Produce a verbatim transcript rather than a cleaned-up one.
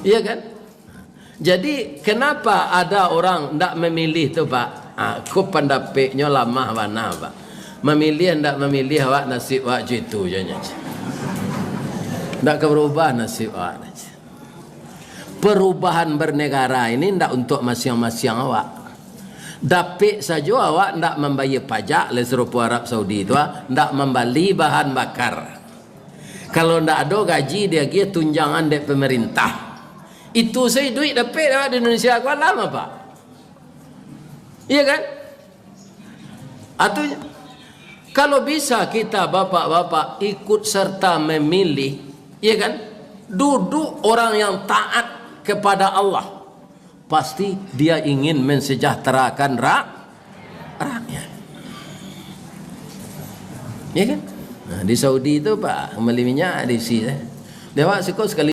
Iya kan? Jadi, kenapa ada orang ndak memilih tu, Pak? Ah, ko pandapeknyo lamah bana, Pak. Memilih ndak memilih awak, nasib awak co itu jo nyo. Ndak ka berubah nasib awak. Perubahan bernegara ini ndak untuk masiang-masiang awak. Dapek sajo awak ndak mambayia pajak, lai sarupo Arab Saudi tu, ah, ndak mambali bahan bakar. Kalau ndak ado gaji diagiah tunjangan dek pemerintah. Itu sajo duit dapek awak di Indonesia ko, alah, Pak. Iya kan? Artinyo, kalau bisa kita bapak-bapak ikut serta memilih, iya kan? Duduk orang yang taat kepada Allah, pasti dia ingin mensejahterakan ra-, rakyat. Iya kan? Nah, di Saudi tu, Pak, mambali minyak di si, eh. Di awak siko sakali